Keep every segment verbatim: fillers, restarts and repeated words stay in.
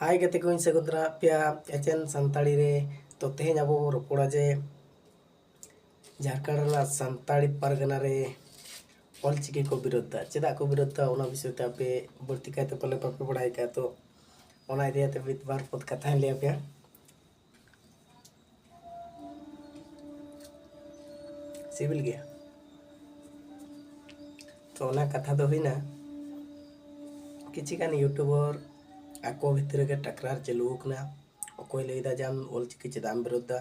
ᱦᱟᱭ ᱜᱟᱛᱮ ᱠᱚᱧ ᱥᱟᱹᱜᱩᱱ ᱫᱟᱨᱟᱢ ᱯᱮᱭᱟ ᱮᱪᱮᱱ ᱥᱟᱱᱛᱟᱲᱤ ᱨᱮ᱾ ᱛᱚ ᱛᱮᱦᱮᱧ ᱟᱵᱚ ᱵᱚ ᱨᱚᱯᱚᱲᱟ ᱡᱮ ᱡᱷᱟᱲᱠᱷᱚᱸᱰ ᱨᱮᱱᱟᱜ ᱥᱟᱱᱛᱟᱲᱤ ᱯᱟᱨᱜᱟᱱᱟ ᱨᱮ ᱚᱞᱪᱤᱠᱤ ᱠᱚ ᱵᱤᱨᱳᱫᱷ ᱫᱟ᱾ ᱪᱮᱫᱟᱜ ᱠᱚ ᱵᱤᱨᱳᱫᱷ ᱫᱟ, ᱚᱱᱟ ᱵᱤᱥᱚᱭ ᱛᱮ ᱟᱯᱮ ᱵᱟᱹᱲᱛᱤ ᱠᱟᱭᱛᱮ ᱯᱟᱞᱮ ᱵᱟᱯᱮ ᱵᱟᱲᱟᱭ ᱠᱟᱜᱼᱟ᱾ ᱛᱚ ᱚᱱᱟ ᱤᱫᱤ ᱠᱟᱛᱮ ᱢᱤᱫ ᱵᱟᱨ ᱯᱚᱫ ᱠᱟᱛᱷᱟᱧ ᱞᱟᱹᱭ ᱟᱯᱮᱭᱟ᱾ ᱥᱤᱵᱤᱞ ᱜᱮᱭᱟ᱾ ᱛᱚ ᱚᱱᱟ ᱠᱟᱛᱷᱟ ᱫᱚ ᱦᱩᱭᱱᱟ, ᱠᱤᱪᱷᱤ ᱜᱟᱱ ᱤᱭᱩᱴᱩᱵᱟᱨ ᱟᱠᱚ ᱵᱷᱤᱛᱨᱤ ᱨᱮᱜᱮ ᱴᱟᱠᱨᱟᱨ ᱪᱟᱹᱞᱩ ᱟᱠᱟᱱᱟ᱾ ᱚᱠᱚᱭ ᱞᱟᱹᱭᱫᱟ ᱡᱮ ᱟᱢ ᱚᱞᱪᱤᱠᱤ ᱪᱮᱫᱟᱜ ᱮᱢ ᱵᱤᱨᱳᱫᱷ ᱫᱟ,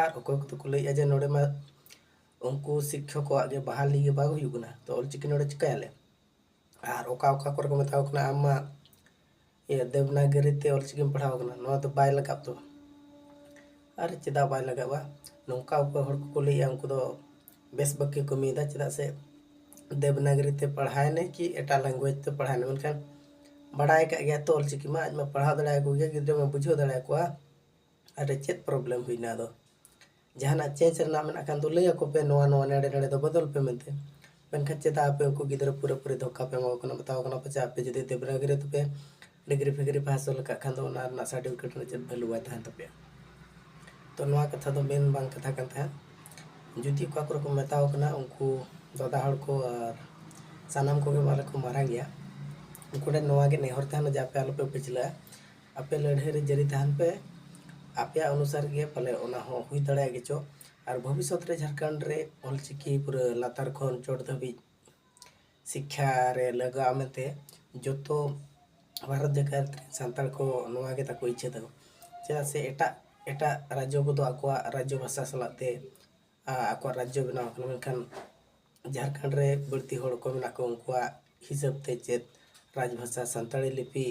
ᱟᱨ ᱚᱠᱚᱭ ᱠᱚᱫᱚ ᱠᱚ ᱞᱟᱹᱭᱮᱫᱼᱟ ᱡᱮ ᱱᱚᱰᱮ ᱢᱟ ᱩᱱᱠᱩ ᱥᱤᱠᱠᱷᱚᱠ ᱠᱚᱣᱟᱜ ᱜᱮ ᱵᱟᱦᱟᱞᱤ ᱜᱮ ᱵᱟᱝ ᱦᱩᱭᱩᱜ ᱠᱟᱱᱟ, ᱛᱚ ᱚᱞᱪᱤᱠᱤ ᱱᱚᱰᱮ ᱪᱤᱠᱟᱹᱭᱟᱞᱮ? ᱟᱨ ᱚᱠᱟ ᱚᱠᱟ ᱠᱚᱨᱮ ᱠᱚ ᱢᱮᱛᱟ ᱠᱚ ᱠᱟᱱᱟ, ᱟᱢ ᱢᱟ ᱤᱭᱟᱹ ᱫᱮᱵᱽᱱᱟᱜᱚᱨᱤ ᱛᱮ ᱚᱞᱪᱤᱠᱤᱢ ᱯᱟᱲᱦᱟᱣ ᱠᱟᱱᱟ, ᱱᱚᱣᱟ ᱫᱚ ᱵᱟᱭ ᱞᱟᱜᱟᱜ ᱫᱚ᱾ ᱟᱨ ᱪᱮᱫᱟᱜ ᱵᱟᱭ ᱞᱟᱜᱟᱜᱼᱟ? ᱱᱚᱝᱠᱟ ᱚᱠᱚᱭ ᱦᱚᱲ ᱠᱚᱠᱚ ᱞᱟᱹᱭᱮᱫᱼᱟ, ᱩᱱᱠᱩ ᱫᱚ ᱵᱮᱥ ᱵᱟᱠᱚ ᱠᱟᱹᱢᱤᱭᱮᱫᱟ᱾ ᱪᱮᱫᱟᱜ ᱥᱮ ᱫᱮᱵᱽᱱᱟᱜᱚᱨᱤ ᱛᱮ ᱯᱟᱲᱦᱟᱣᱮᱱᱟᱭ ᱠᱤ ᱮᱴᱟᱜ ᱞᱮᱝᱜᱩᱭᱮᱡᱽ ᱛᱮ ᱯᱟᱲᱦᱟᱣᱮᱱᱟᱭ, ᱢᱮᱱᱠᱷᱟᱱ ᱵᱟᱲᱟᱭ ᱠᱟᱜ ᱜᱮᱭᱟ ᱛᱚ ᱚᱞᱪᱤᱠᱤ ᱢᱟ, ᱟᱡ ᱢᱟ ᱯᱟᱲᱦᱟᱣ ᱫᱟᱲᱮᱭᱟᱠᱚ ᱜᱮᱭᱟ, ᱜᱤᱫᱽᱨᱟᱹ ᱢᱟ ᱵᱩᱡᱷᱟᱹᱣ ᱫᱟᱲᱮᱭᱟᱠᱚᱣᱟ᱾ ᱟᱨ ᱪᱮᱫ ᱯᱨᱚᱵᱞᱮᱢ ᱦᱩᱭᱱᱟ ᱟᱫᱚ? ᱡᱟᱦᱟᱱᱟᱜ ᱪᱮᱧᱡᱽ ᱨᱮᱱᱟᱜ ᱢᱮᱱᱟᱜ ᱠᱷᱟᱱ ᱫᱚ ᱞᱟᱹᱭ ᱟᱠᱚ ᱯᱮ, ᱱᱚᱣᱟ ᱱᱚᱣᱟ ᱱᱮᱰᱮ ᱱᱮᱰᱮ ᱫᱚ ᱵᱚᱫᱚᱞ ᱯᱮ ᱢᱮᱱᱛᱮ᱾ ᱢᱮᱱᱠᱷᱟᱱ ᱪᱮᱫᱟᱜ ᱟᱯᱮ ᱩᱱᱠᱩ ᱜᱤᱫᱽᱨᱟᱹ ᱯᱩᱨᱟᱹᱯᱩᱨᱤ ᱫᱷᱳᱠᱟ ᱯᱮ ᱮᱢᱟ ᱠᱚ ᱠᱟᱱᱟ? ᱢᱮᱛᱟ ᱠᱚ ᱠᱟᱱᱟ ᱯᱮ ᱪᱮ ᱟᱯᱮ ᱡᱩᱫᱤ ᱫᱮᱵᱽᱱᱟᱜᱚᱨᱤ ᱛᱮᱯᱮ ᱰᱤᱜᱽᱨᱤ ᱯᱷᱤᱜᱽᱨᱤ ᱯᱮ ᱦᱟᱥᱤᱞ ᱟᱠᱟᱫ ᱠᱷᱟᱱ ᱫᱚ ᱚᱱᱟ ᱨᱮᱱᱟᱜ ᱥᱟᱨᱴᱤᱯᱷᱤᱠᱮᱴ ᱨᱮᱱᱟᱜ ᱪᱮᱫ ᱵᱷᱮᱞᱩ ᱵᱟᱭ ᱛᱟᱦᱮᱱ ᱛᱟᱯᱮᱭᱟ᱾ ᱛᱚ ᱱᱚᱣᱟ ᱠᱟᱛᱷᱟ ᱫᱚ ᱢᱮᱱ ᱵᱟᱝ ᱠᱟᱛᱷᱟ ᱠᱟᱱ ᱛᱟᱦᱮᱸᱫ᱾ ᱡᱩᱫᱤ ᱚᱠᱟ ᱠᱚᱨᱮ ᱠᱚ ᱢᱮᱛᱟ ᱠᱚ ᱠᱟᱱᱟ ᱩᱱᱠᱩ ᱫᱟᱫᱟ ᱦᱚᱲ ᱠᱚ ᱟᱨ ᱥᱟᱱᱟᱢ ᱠᱚᱜᱮ ᱢᱟᱨᱮ ᱠᱚ ᱢᱟᱨᱟᱝ ᱜᱮᱭᱟ, ᱩᱱᱠᱩ ᱴᱷᱮᱱ ᱱᱚᱣᱟ ᱜᱮ ᱱᱮᱦᱚᱨ ᱛᱟᱦᱮᱱᱟ ᱡᱮ ᱟᱯᱮ ᱟᱞᱚᱯᱮ ᱯᱟᱹᱪᱷᱞᱟᱹᱜᱼᱟ, ᱟᱯᱮ ᱞᱟᱹᱲᱦᱟᱹᱭ ᱨᱮ ᱡᱟᱹᱨᱤ ᱛᱟᱦᱮᱱ ᱯᱮ, ᱟᱯᱮᱭᱟᱜ ᱚᱱᱩᱥᱟᱨ ᱜᱮ ᱯᱟᱞᱮ ᱚᱱᱟ ᱦᱚᱸ ᱦᱩᱭ ᱫᱟᱲᱮᱭᱟᱜ ᱜᱮᱪᱚ᱾ ᱟᱨ ᱵᱷᱚᱵᱤᱥᱥᱚᱛ ᱨᱮ ᱡᱷᱟᱲᱠᱷᱚᱸᱰ ᱨᱮ ᱚᱞᱪᱤᱠᱤ ᱯᱩᱨᱟᱹ ᱞᱟᱛᱟᱨ ᱠᱷᱚᱱ ᱪᱚᱴ ᱫᱷᱟᱹᱵᱤᱡ ᱥᱤᱠᱠᱷᱟ ᱨᱮ ᱞᱟᱜᱟᱜᱼᱟ ᱢᱮᱱᱛᱮ ᱡᱚᱛᱚ ᱵᱷᱟᱨᱚᱛ ᱡᱟᱠᱟᱛ ᱨᱮᱱ ᱥᱟᱱᱛᱟᱲ ᱠᱚ ᱱᱚᱣᱟ ᱜᱮ ᱛᱟᱠᱚ ᱤᱪᱪᱷᱟᱹ ᱛᱟᱠᱚ᱾ ᱪᱮᱫᱟᱜ ᱥᱮ ᱮᱴᱟᱜ ᱮᱴᱟᱜ ᱨᱟᱡᱽᱡᱚ ᱠᱚᱫᱚ ᱟᱠᱚᱣᱟᱜ ᱨᱟᱡᱽᱡᱚ ᱵᱷᱟᱥᱟ ᱥᱟᱞᱟᱜ ᱛᱮ, ᱟ, ᱟᱠᱚᱣᱟᱜ ᱨᱟᱡᱽᱡᱚ ᱵᱮᱱᱟᱣ ᱟᱠᱟᱱᱟ, ᱢᱮᱱᱠᱷᱟᱱ ᱡᱷᱟᱲᱠᱷᱚᱸᱰ ᱨᱮ ᱵᱟᱹᱲᱛᱤ ᱦᱚᱲ ᱠᱚ ᱢᱮᱱᱟᱜ ᱠᱚᱣᱟ, ᱩᱱᱠᱩᱣᱟᱜ ᱦᱤᱥᱟᱹᱵ ᱛᱮ ᱪᱮᱫ ᱨᱟᱡᱽ ᱵᱷᱟᱥᱟ ᱥᱟᱱᱛᱟᱲᱤ ᱞᱤᱯᱤ,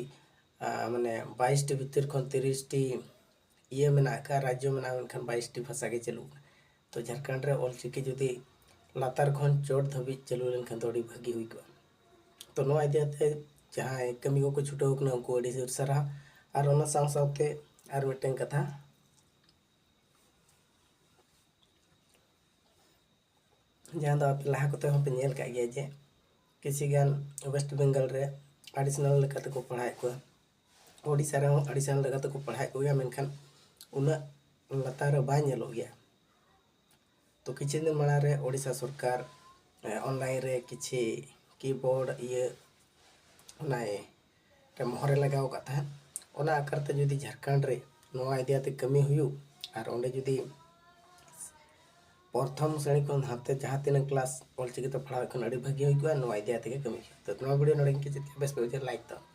ᱟ, ᱢᱟᱱᱮ ᱵᱟᱭᱤᱥ ᱴᱤ ᱵᱷᱤᱛᱤᱨ ᱠᱷᱚᱱ ᱛᱤᱨᱤᱥ ᱴᱤ ᱤᱭᱟᱹ ᱢᱮᱱᱟᱜ ᱟᱠᱟᱫ, ᱨᱟᱡᱽᱡᱚ ᱢᱮᱱᱟᱜᱼᱟ, ᱢᱮᱱᱠᱷᱟᱱ ᱵᱟᱭᱤᱥ ᱴᱤ ᱵᱷᱟᱥᱟ ᱜᱮ ᱪᱟᱹᱞᱩᱜ ᱠᱟᱱᱟ᱾ ᱛᱚ ᱡᱷᱟᱲᱠᱷᱚᱸᱰ ᱨᱮ ᱚᱞᱪᱤᱠᱤ ᱡᱩᱫᱤ ᱞᱟᱛᱟᱨ ᱠᱷᱚᱱ ᱪᱚᱴ ᱫᱷᱟᱹᱵᱤᱡ ᱪᱟᱹᱞᱩ ᱞᱮᱱᱠᱷᱟᱱ ᱫᱚ ᱟᱹᱰᱤ ᱵᱷᱟᱹᱜᱤ ᱦᱩᱭ ᱠᱚᱜᱼᱟ᱾ ᱛᱚ ᱱᱚᱣᱟ ᱤᱫᱤ ᱠᱟᱛᱮ ᱡᱟᱦᱟᱸᱭ ᱠᱟᱹᱢᱤ ᱠᱚᱠᱚ ᱪᱷᱩᱴᱟᱹᱣ ᱠᱟᱱᱟ ᱩᱱᱠᱩ ᱟᱹᱰᱤ ᱡᱳᱨ ᱥᱟᱨᱦᱟᱣ᱾ ᱟᱨ ᱚᱱᱟ ᱥᱟᱶ ᱥᱟᱶᱛᱮ ᱟᱨ ᱢᱤᱫᱴᱮᱱ ᱠᱟᱛᱷᱟ, ᱡᱟᱦᱟᱸ ᱫᱚ ᱟᱯᱮ ᱞᱟᱦᱟ ᱠᱚᱛᱮ ᱦᱚᱸᱯᱮ ᱧᱮᱞ ᱠᱟᱜ ᱜᱮᱭᱟ ᱡᱮ ᱠᱤᱪᱷᱤ ᱜᱟᱱ ᱳᱭᱮᱥᱴ ᱵᱮᱝᱜᱚᱞ ᱨᱮ ᱟᱰᱤᱥᱚᱱᱟᱞ ᱞᱮᱠᱟ ᱛᱮᱠᱚ ᱯᱟᱲᱦᱟᱣᱮᱫ ᱠᱚᱣᱟ᱾ ᱳᱰᱤᱥᱟ ᱨᱮᱦᱚᱸ ᱟᱹᱰᱤ ᱥᱟᱱ ᱞᱮᱠᱟ ᱛᱮᱠᱚ ᱯᱟᱲᱦᱟᱣᱮᱫ ᱠᱚᱜᱮᱭᱟ, ᱢᱮᱱᱠᱷᱟᱱ ᱩᱱᱟᱹᱜ ᱞᱟᱛᱟᱨ ᱨᱮ ᱵᱟᱭ ᱧᱮᱞᱚᱜ ᱜᱮᱭᱟ᱾ ᱛᱚ ᱠᱤᱪᱷᱩ ᱫᱤᱱ ᱢᱟᱲᱟᱝ ᱨᱮ ᱳᱰᱤᱥᱟ ᱥᱚᱨᱠᱟᱨ ᱚᱱᱞᱟᱭᱤᱱ ᱨᱮ ᱠᱤᱪᱷᱤ ᱠᱤᱵᱳᱨᱰ ᱤᱭᱟᱹ ᱚᱱᱟᱭ ᱨᱮ ᱢᱚᱦᱚᱨᱮ ᱞᱟᱜᱟᱣ ᱟᱠᱟᱫ ᱛᱟᱦᱮᱸᱫ᱾ ᱚᱱᱟ ᱟᱠᱟᱨ ᱛᱮ ᱡᱩᱫᱤ ᱡᱷᱟᱲᱠᱷᱚᱸᱰ ᱨᱮ ᱱᱚᱣᱟ ᱤᱫᱤ ᱠᱟᱛᱮ ᱠᱟᱹᱢᱤ ᱦᱩᱭᱩᱜ ᱟᱨ ᱚᱸᱰᱮ ᱡᱩᱫᱤ ᱯᱨᱚᱛᱷᱚᱢ ᱥᱨᱮᱬᱤ ᱠᱷᱚᱱ ᱦᱟᱱᱛᱮ ᱡᱟᱦᱟᱸ ᱛᱤᱱᱟᱹᱜ ᱠᱞᱟᱥ ᱚᱞᱪᱤᱠᱤ ᱛᱮ ᱯᱟᱲᱦᱟᱣ ᱠᱷᱟᱱ ᱟᱹᱰᱤ ᱵᱷᱟᱹᱜᱤ ᱦᱩᱭ ᱠᱚᱜᱼᱟ᱾ ᱱᱚᱣᱟ ᱤᱫᱤ ᱠᱟᱛᱮ ᱜᱮ ᱠᱟᱹᱢᱤ ᱦᱩᱭᱩᱜᱼᱟ᱾ ᱛᱚ ᱱᱚᱣᱟ ᱵᱷᱤᱰᱤᱭᱳ ᱱᱚᱰᱮ ᱜᱮ ᱪᱮᱫ ᱵᱮᱥ ᱯᱮ ᱵᱩᱡᱷᱟᱹᱣ ᱞᱟᱭᱤᱠ ᱛᱟᱵᱚᱱ᱾